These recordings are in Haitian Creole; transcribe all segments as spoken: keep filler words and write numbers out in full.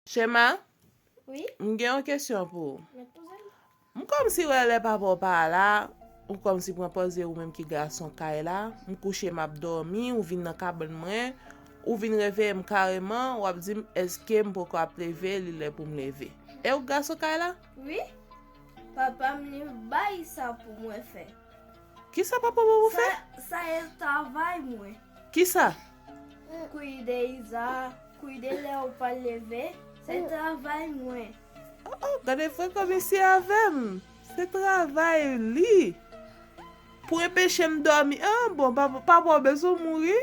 Chema, Wi, m gen yon kesyon pou ou. mèt poze l. M kòmsi wè lè papa w pa la, ou kòmsi pran pòz de ou menm ki gason kay la, m kouche m ap dòmi, ou vin nan kabann mwen, ou vin reveye m kareman, w ap di m èske m poko ap leve, li lè pou m leve. E ou gason kay la? Wi, papa m li bay sa pou mwen fè. Kisa papa w pou fè? Sa, sa e travay mwen. Kisa? Kwide Iza, kwide lè ou pa leve, se travay mwen. Oh, oh, gade frekan mesye avè m. Se travay li. Pou enpeche m dòmi. Ah, bon, papa, papa w bezwen mouri.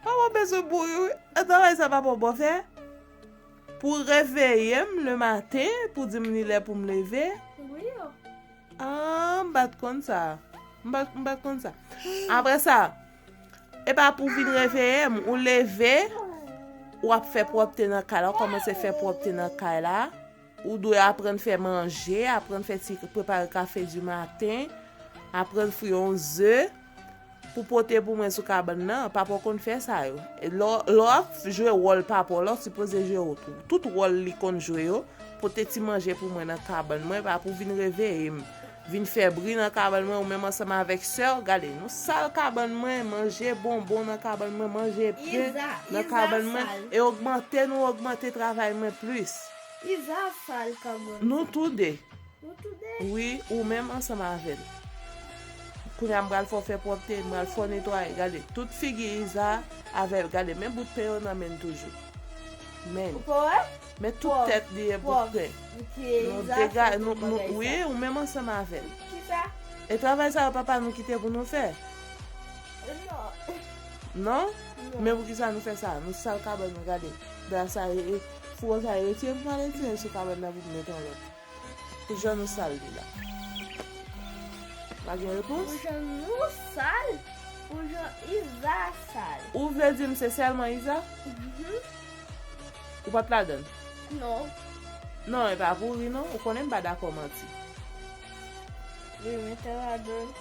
Papa w bezwen mouri, wi. E travay sa papa w ba w fè? Pou reveye m le maten, pou di m li lè pou m leve. Wi, oh. Ah, m pa t konn sa. M pa, m pa t konn sa. Apre sa, e pa pou vin reveye m, ou leve, w ap fè pwòpte nan kay la, w kòmanse fè pwòpte nan kay la. Ou dwe aprann fè manje, aprann fè ti prepare kafe di maten, aprann fri yon ze pou pote pou mwen sou kabann nan. Papa w konn fè sa yo. E lè w, lè w ap jwe wòl papa w la, w sipoze jwe w tou. Tout wòl li konn jwe yo, pote ti manje pou mwen nan kabann mwen, pa pou vin reveye m. Vin fè bri nan kabann mwen, ou menm ansanm avèk sè w. Gade, nou sal kabann mwen, manje bonbon nan kabann mwen, manje pen Iza, nan Iza kabann mwen, sal. E ogmante, nou ogmante travay mwen plis. Iza sal kabann. Nou tou de. Nou tou de. Wi, ou menm ansanm avè l. Kounye a m pral fè w fè pwòpte, m pral fè w netwaye. Gade, tout figi Iza avè l. Gade, men bout pen yo nan men l toujou. Men, Ou pa wè? men tout tèt li e bout pen. Ki Nou Iza dega, fè nou, tout nou, bagay wi, sa. Ou menm ansanm avè l. Kisa? E travay sa yo papa nou kite pou nou fè. Non. Non? Men poukisa nou fè sa? Nou sal kabann nou, gade. Dra sa e, e, fouwo sa e retire, m pral retire sou kabann nan pou m mete yon lòt. Pou jan nou sal li la. Pa gen repons? Pou jan nou sal, pou jan Iza sal. Ou vle di m se sèlman Iza? Mhm. Ou pa t ladann? Non. Non, e pa pou ri non. Ou konnen m pa dakò manti. Wi, men te ladann.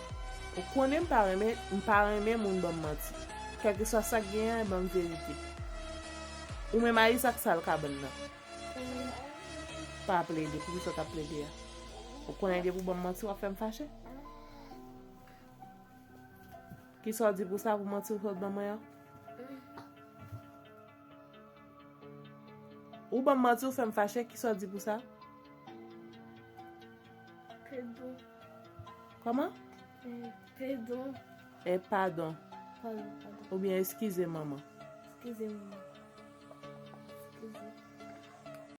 Ou konnen m pa renmen, m pa renmen moun ban m manti. Kèlkeswa sa k genyen, ban m verite. Ou menm a Iza k sal kabann nan. Pa plede, poukisa w t ap plede a? Ou konnen depi w ban m manti, w ap fè m fache. Kisa w di pou sa, pou manti w sot ban mwen an? Ou ban m manti, w fè m fache, kisa w di pou sa? Padon. Kòman? Eh, padon. E padon. Padon, padon. Oubyen eskize manman. Eskize manman. Eskize.